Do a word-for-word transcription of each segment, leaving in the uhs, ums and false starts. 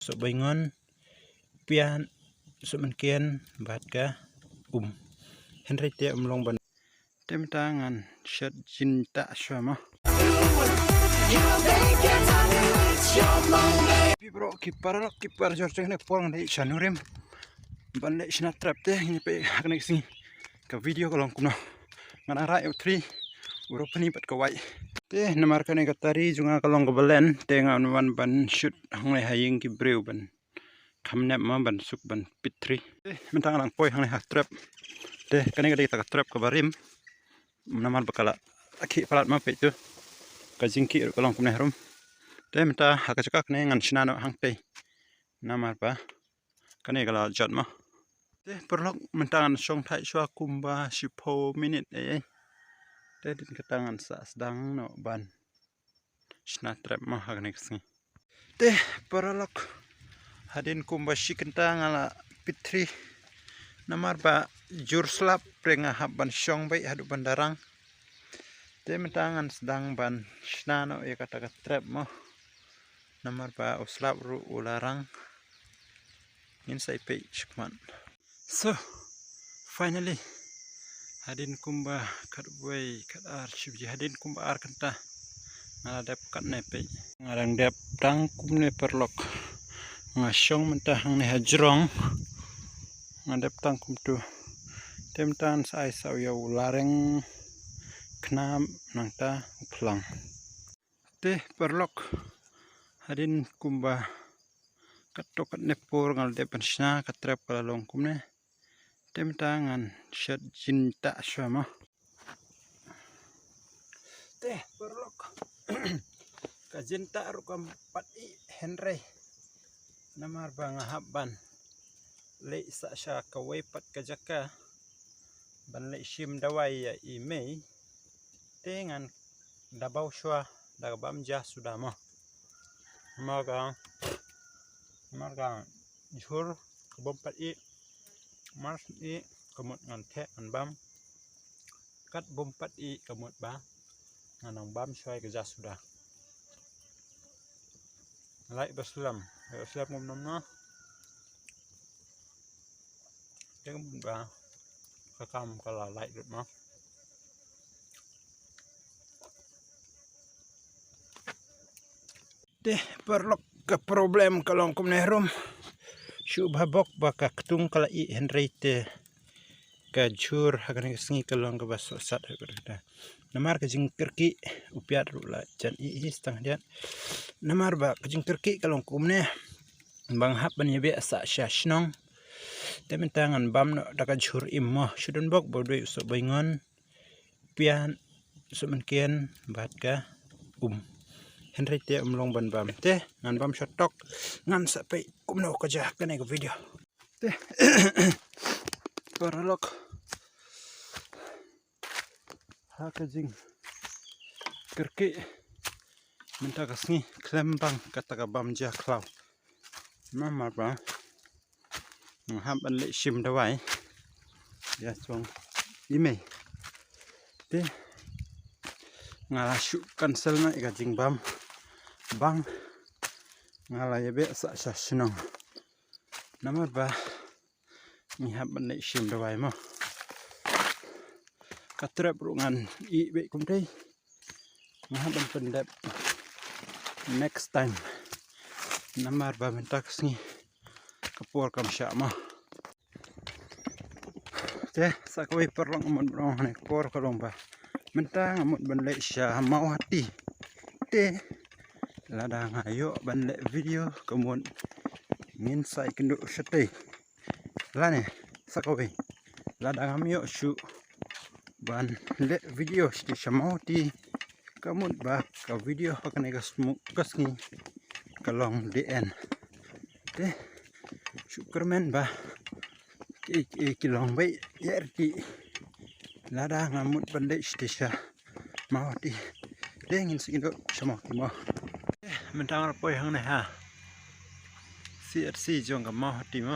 Sohbaingon, Pian, Sohmynken bad ka Um. Hynrei te um long ban. Te mynta ngan shet jin ta shwa mo. Pi bro, ki paralok, ki parajor, jong ne por ngan dei sha Nurim ban leh shna trep te ngin peit ha kane ka sngi. Ka video ka long kumno. Ngan rai u thri u ropni bad ka wai. Te namar kane ka tari jong nga ka long kaba len te ngan wan ban shoot hangne ha ïing ki briew ban kham nep ma ban suk ban peit thri. Te mynta nga dang poi hangne ha trep. Te kane ka dei kata ka trep kaba rim. Namar ba ka la khih palat ma, peit tu. Ka jingkhih ruh ka long kumne harum. Te mynta ha ka jaka kane ngan shna noh hangtei. Namar ba kane ka la jot ma. Te paralok, mynta ngan shong thait shwa kumba shiphew minit ei ei. Te dei kata ngan sa sdang noh ban shna trep ma ha kane ka sngi. Te paralok, hadien kumba shi kynta nga la peit thri. Namar ba jur slap te nga hap ban shong beit haduh ban da rang. Te mynta ngan sdang ban shna noh ïa kata ka trep mo. Namar ba u slap ruh u la rang. Ngin sa ïa peit shakhmat. So, finally, hadien kumba khatwei, khatar, shibji, hadien kumba ar kynta nga la dep katne, peit. Nga dang dep tang kumne paralok. Nga shong mynta hangne ha jrong. Nga dep tang kumtu. Te mynta ngan sa ai saw ïa u lareng, khnap, nangta u phlang. Te paralok, hadien kumba katto katne por nga la dep ban shna, ka trep ka la long kumne. Te mynta ngan shet jin ta shwa mo. Te paralok, ka jin ta ruh kam pat ih, hynrei namar ba nga hap ban leit sa sha kawei pat ka jaka ban leit shim dawai ïa i mei. Te ngan da baw shwa da ka bam ja suda mo. Namar ka, namar ka jhur ka bym pat ih, mar ih ka mut ngan theh ngan bam. Kat bym pat ih ka mut ba ngan nang bam shwa ïa ka ja suda. Lait ba slem, lait ba slem ngam nam na. Te ka mut ba ka kam ka la lait lut ma. Te paralok, ka problem ka long kumne harum. Shu bha bok ba ka ktung ka la ih, hynrei te ka jhur ha kane ka sngi ka long kaba sohsat ha kata. Namar ka jingkyrkieh, u piat ruh la jan ih hi stang hadiat. Namar ba ka jingkyrkieh ka long kumne. Ba nga hap ban ïa beh sa sha shnong. Te mynta ngan bam noh da ka jhur im mo. Shu don bok ba u dei u Sohbaingon, Pian, Sohmynken bad ka Um. Hynrei te um long ban bam. Te ngan bam sha tok. Ngan sa peit kumno ka jia kane ka video. Te paralok, ha ka jingkyrkieh mynta ka sngi khlem bang kata ka bam ja khlaw. Namar ba nga hap ban leit shim dawai ïa jong i mei. Te nga la shu cancel noh ïa ka jingbam, bang nga la ïa beh sa sha shnong. Namar ba ngi hap ban leit shim dawai mo. Ka trep ruh ngan ih beit kumtei. Nga hap ban pyndep next time. Namar ba mynta ka sngi ka por kam shah mo. Te sa kawei paralok, nga mut ban ong hangne ka por ka long ba mynta nga mut ban leit sha Mawhati. Te lada nga ïoh ban leh video ka mut ngin sa ïakynduh shatei. Lane sa kawei, lada ngam ïoh shuh ban leh video shatei sha Mawhati, ka mut ba ka video ha kane ka smu-, ka sngi ka long the end. Te shu kyrmen ba ki, ki, ki long beit ïa rti lada ngam mut ban leit shatei sha Mawhati. Te ngin sa ïakynduh sha Mawhati mo. Te mynta nga la poi hangne ha C H C jong ka Mawhati mo.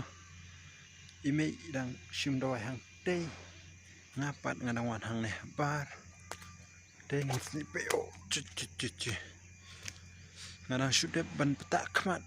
I mei i dang shim dawai hangtei. Nga pat nga dang wan hangne habar. Te ngin sa peit, oh, chu, chu, chu, chu. Nga dang shu dep ban pynthikna khmat.